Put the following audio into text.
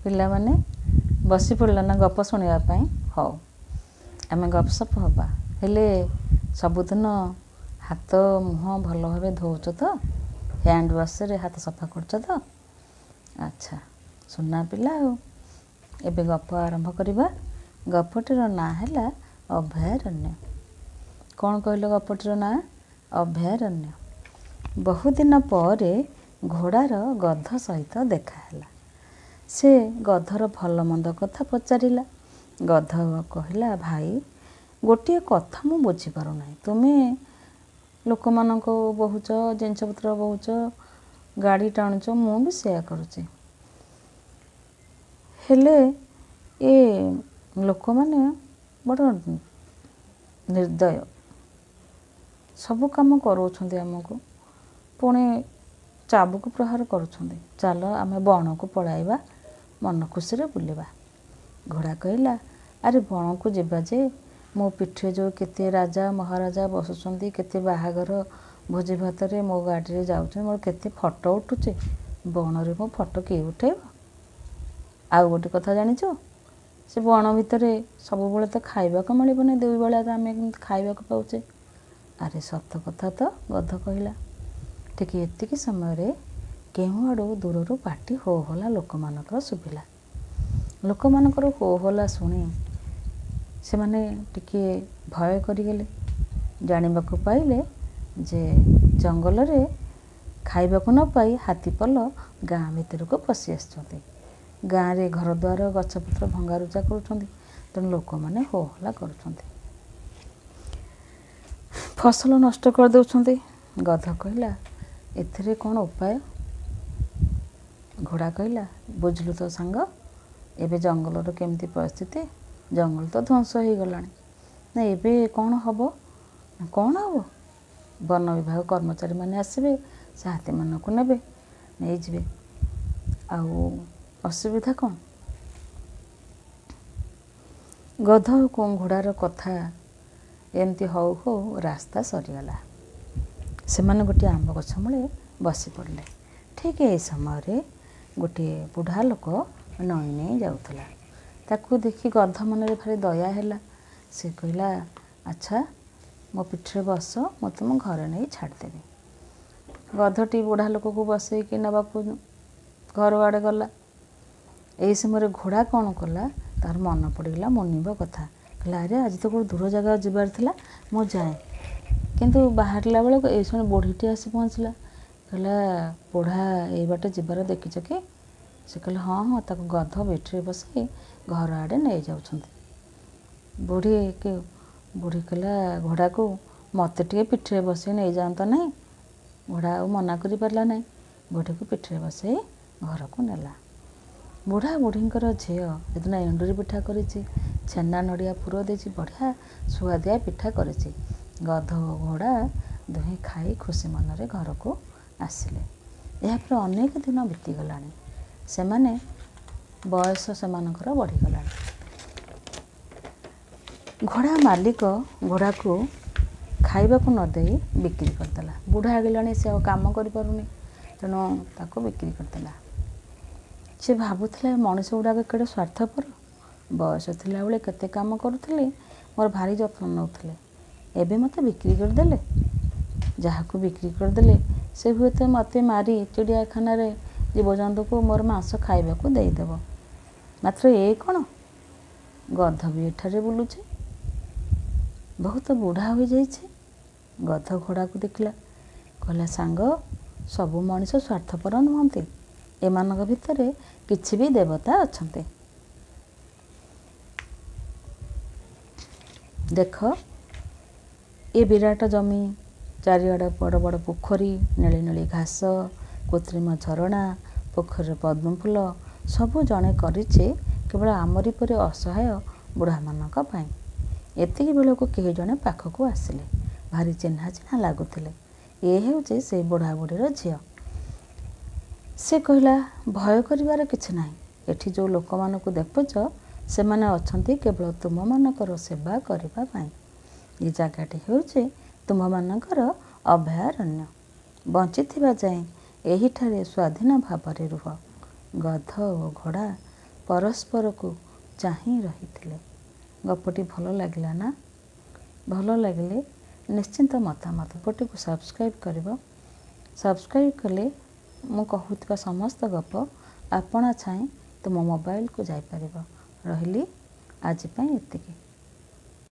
ପିଲାମାନେ ବସି ପଡ଼ିଲ ନା ଗପ ଶୁଣିବା ପାଇଁ? ହଉ, ଆମେ ଗପସପ ହେବା। ହେଲେ ସବୁଦିନ ହାତ ମୁହଁ ଭଲ ଭାବେ ଧୋଉଛ ତ? ହ୍ୟାଣ୍ଡ ୱାଶ୍ରେ ହାତ ସଫା କରୁଛ ତ? ଆଚ୍ଛା, ସୁନା ପିଲା। ଆଉ ଏବେ ଗପ ଆରମ୍ଭ କରିବା। ଗପଟିର ନାଁ ହେଲା ଅଭୟାରଣ୍ୟ। କ'ଣ କହିଲ? ଗପଟିର ନାଁ ଅଭୟାରଣ୍ୟ। ବହୁଦିନ ପରେ ଘୋଡ଼ାର ଗଧ ସହିତ ଦେଖା ହେଲା। ସେ ଗଧର ଭଲ ମନ୍ଦ କଥା ପଚାରିଲା। ଗଧ କହିଲା, ଭାଇ, ଗୋଟିଏ କଥା ମୁଁ ବୁଝିପାରୁନାହିଁ। ତୁମେ ଲୋକମାନଙ୍କୁ ବୋହୁଛ, ଜିନିଷପତ୍ର ବୋହୁଛ, ଗାଡ଼ି ଟାଣୁଛ, ମୁଁ ବି ସେୟା କରୁଛି। ହେଲେ ଏ ଲୋକମାନେ ବଡ଼ ନିର୍ଦ୍ଦୟ, ସବୁ କାମ କରାଉଛନ୍ତି ଆମକୁ, ପୁଣି ଚାବୁକ ପ୍ରହାର କରୁଛନ୍ତି। ଚାଲ, ଆମେ ବଣକୁ ପଳାଇବା, ମନ ଖୁସିରେ ବୁଲିବା। ଘୋଡ଼ା କହିଲା, ଆରେ ବଣକୁ ଯିବା ଯେ, ମୋ ପିଠିରେ ଯେଉଁ କେତେ ରାଜା ମହାରାଜା ବସୁଛନ୍ତି, କେତେ ବାହାଘର ଭୋଜି ଭାତରେ ମୋ ଗାଡ଼ିରେ ଯାଉଛନ୍ତି, ମୋର କେତେ ଫଟୋ ଉଠୁଛି, ବଣରେ ମୋ ଫଟୋ କିଏ ଉଠେଇବ? ଆଉ ଗୋଟେ କଥା ଜାଣିଛ, ସେ ବଣ ଭିତରେ ସବୁବେଳେ ତ ଖାଇବାକୁ ମିଳିବନି, ଦୁଇ ବେଳା ତ ଆମେ କେମିତି ଖାଇବାକୁ ପାଉଛେ? ଆରେ ସତ କଥା ତ, ଗଧ କହିଲା। ଠିକ୍ ଏତିକି ସମୟରେ କେଉଁଆଡ଼ୁ ଦୂରରୁ ପାଟି ହୋ ହଲ୍ଲା ଲୋକମାନଙ୍କର ଶୁଭିଲା। ଲୋକମାନଙ୍କର ହୋ ହଲ୍ଲା ଶୁଣି ସେମାନେ ଟିକିଏ ଭୟ କରିଗଲେ। ଜାଣିବାକୁ ପାଇଲେ ଯେ ଜଙ୍ଗଲରେ ଖାଇବାକୁ ନ ପାଇ ହାତୀପଲ ଗାଁ ଭିତରକୁ ପଶି ଆସିଛନ୍ତି। ଗାଁରେ ଘରଦ୍ୱାର, ଗଛପତ୍ର ଭଙ୍ଗାରୁଜା କରୁଛନ୍ତି। ତେଣୁ ଲୋକମାନେ ହୋ ହଲ୍ଲା କରୁଛନ୍ତି, ଫସଲ ନଷ୍ଟ କରିଦେଉଛନ୍ତି। ଗଧ କହିଲା, ଏଥିରେ କ'ଣ ଉପାୟ? ଘୋଡ଼ା କହିଲା, ବୁଝିଲୁ ତ ସାଙ୍ଗ, ଏବେ ଜଙ୍ଗଲର କେମିତି ପରିସ୍ଥିତି। ଜଙ୍ଗଲ ତ ଧ୍ୱଂସ ହେଇଗଲାଣି ନା, ଏବେ କ'ଣ ହେବ? କ'ଣ ହେବ? ବନ ବିଭାଗ କର୍ମଚାରୀମାନେ ଆସିବେ, ସେ ହାତୀମାନଙ୍କୁ ନେବେ, ନେଇଯିବେ। ଆଉ ଅସୁବିଧା କ'ଣ? ଗଧ ଘୋଡ଼ାର କଥା ଏମିତି ହଉ ହଉ ରାସ୍ତା ସରିଗଲା। ସେମାନେ ଗୋଟିଏ ଆମ୍ବ ଗଛ ମୂଳେ ବସି ପଡ଼ିଲେ। ଠିକ୍ ଏହି ସମୟରେ ଗୋଟିଏ ବୁଢ଼ା ଲୋକ ନଇଁ ନଇଁ ଯାଉଥିଲା। ତାକୁ ଦେଖି ଗଧ ମନରେ ଭାରି ଦୟା ହେଲା। ସେ କହିଲା, ଆଚ୍ଛା, ମୋ ପିଠିରେ ବସ, ମୁଁ ତୁମ ଘରେ ନେଇ ଛାଡ଼ିଦେବି। ଗଧଟି ବୁଢ଼ା ଲୋକକୁ ବସେଇକି ନେବାକୁ ଘର ଆଡ଼େ ଗଲା। ଏହି ସମୟରେ ଘୋଡ଼ା କ'ଣ କଲା, ତାର ମନେ ପଡ଼ିଗଲା ମୁନିବ କଥା। କହିଲା, ଆରେ ଆଜି ତ କେଉଁଠି ଦୂର ଜାଗା ଯିବାର ଥିଲା, ମୁଁ ଯାଏ। କିନ୍ତୁ ବାହାରିଲା ବେଳକୁ ଏଇ ସମୟରେ ବୁଢ଼ୀଟି ଆସି ପହଞ୍ଚିଲା। କହିଲା, ବୁଢ଼ା ଏଇ ବାଟେ ଯିବାର ଦେଖିଛ କି? ସେ କହିଲେ, ହଁ ହଁ, ତାକୁ ଗଧ ପିଠିରେ ବସାଇ ଘର ଆଡ଼େ ନେଇଯାଉଛନ୍ତି। ବୁଢ଼ୀ କହିଲା ଘୋଡ଼ାକୁ, ମୋତେ ଟିକେ ପିଠିରେ ବସେଇ ନେଇଯାଆନ୍ତ ନାହିଁ? ଘୋଡ଼ା ଆଉ ମନା କରିପାରିଲା ନାହିଁ। ବୁଢ଼ୀକୁ ପିଠିରେ ବସେଇ ଘରକୁ ନେଲା। ବୁଢ଼ା ବୁଢ଼ୀଙ୍କର ଝିଅ ସେଦିନ ଏଣ୍ଡୁରି ପିଠା କରିଛି, ଛେନା ନଡ଼ିଆ ପୁର ଦେଇଛି, ବଢ଼ିଆ ସୁଆଦିଆ ପିଠା କରିଛି। ଗଧ ଘୋଡ଼ା ଦୁହେଁ ଖାଇ ଖୁସି ମନରେ ଘରକୁ ଆସିଲେ। ଏହାପରେ ଅନେକ ଦିନ ବିତିଗଲାଣି। ସେମାନେ ବୟସ ସେମାନଙ୍କର ବଢ଼ିଗଲାଣି। ଘୋଡ଼ା ମାଲିକ ଘୋଡ଼ାକୁ ଖାଇବାକୁ ନ ଦେଇ ବିକ୍ରି କରିଦେଲା। ବୁଢ଼ା ହେଇଗଲାଣି, ସେ ଆଉ କାମ କରିପାରୁନି, ତେଣୁ ତାକୁ ବିକ୍ରି କରିଦେଲା। ସେ ଭାବୁଥିଲା, ମଣିଷ ଗୁଡ଼ାକ କେଡ଼େ ସ୍ୱାର୍ଥପର। ବୟସ ଥିଲାବେଳେ କେତେ କାମ କରୁଥିଲି, ମୋର ଭାରି ଯତ୍ନ ନେଉଥିଲେ, ଏବେ ମୋତେ ବିକ୍ରି କରିଦେଲେ। ଯାହାକୁ ବିକ୍ରି କରିଦେଲେ ସେ ହୁଏତ ମୋତେ ମାରି ଚିଡ଼ିଆଖାନାରେ ଜୀବଜନ୍ତୁକୁ ମୋର ମାଂସ ଖାଇବାକୁ ଦେଇଦେବ। ମାତ୍ର ଏ କ'ଣ, ଗଧ ବି ଏଠାରେ ବୁଲୁଛି, ବହୁତ ବୁଢ଼ା ହୋଇଯାଇଛି। ଗଧ ଘୋଡ଼ାକୁ ଦେଖିଲା, କହିଲା, ସାଙ୍ଗ, ସବୁ ମଣିଷ ସ୍ୱାର୍ଥପର ନୁହନ୍ତି, ଏମାନଙ୍କ ଭିତରେ କିଛି ବି ଦେବତା ଅଛନ୍ତି। ଦେଖ, ଏ ବିରାଟ ଜମି, ଚାରିଆଡ଼େ ବଡ଼ ବଡ଼ ପୋଖରୀ, ନେଳି ନେଳି ଘାସ, କୃତ୍ରିମ ଝରଣା, ପୋଖରୀରେ ପଦ୍ମଫୁଲ, ସବୁ ଜଣେ କରିଛି କେବଳ ଆମରି ପରି ଅସହାୟ ବୁଢ଼ାମାନଙ୍କ ପାଇଁ। ଏତିକି ବେଳକୁ କେହି ଜଣେ ପାଖକୁ ଆସିଲେ। ଭାରି ଚିହ୍ନା ଚିହ୍ନା ଲାଗୁଥିଲେ। ଏ ହେଉଛି ସେଇ ବୁଢ଼ା ବୁଢ଼ୀର ଝିଅ। ସେ କହିଲା, ଭୟ କରିବାର କିଛି ନାହିଁ। ଏଠି ଯେଉଁ ଲୋକମାନଙ୍କୁ ଦେଖୁଛ, ସେମାନେ ଅଛନ୍ତି କେବଳ ତୁମମାନଙ୍କର ସେବା କରିବା ପାଇଁ। ଏ ଜାଗାଟି ହେଉଛି ତୁମମାନଙ୍କର ଅଭୟାରଣ୍ୟ। ବଞ୍ଚିଥିବା ଯାଏଁ ଏହିଠାରେ ସ୍ୱାଧୀନ ଭାବରେ ରୁହ। ଗଧ ଓ ଘୋଡ଼ା ପରସ୍ପରକୁ ଚାହିଁ ରହିଥିଲେ। ଗପଟି ଭଲ ଲାଗିଲା ନା? ଭଲ ଲାଗିଲେ ନିଶ୍ଚିନ୍ତ ମତାମତ। ଗପଟିକୁ ସବସ୍କ୍ରାଇବ୍ କରିବ। ସବସ୍କ୍ରାଇବ୍ କଲେ ମୁଁ କହୁଥିବା ସମସ୍ତ ଗପ ଆପଣା ଛାଏଁ ତୁମ ମୋବାଇଲକୁ ଯାଇପାରିବ। ରହିଲି, ଆଜି ପାଇଁ ଏତିକି।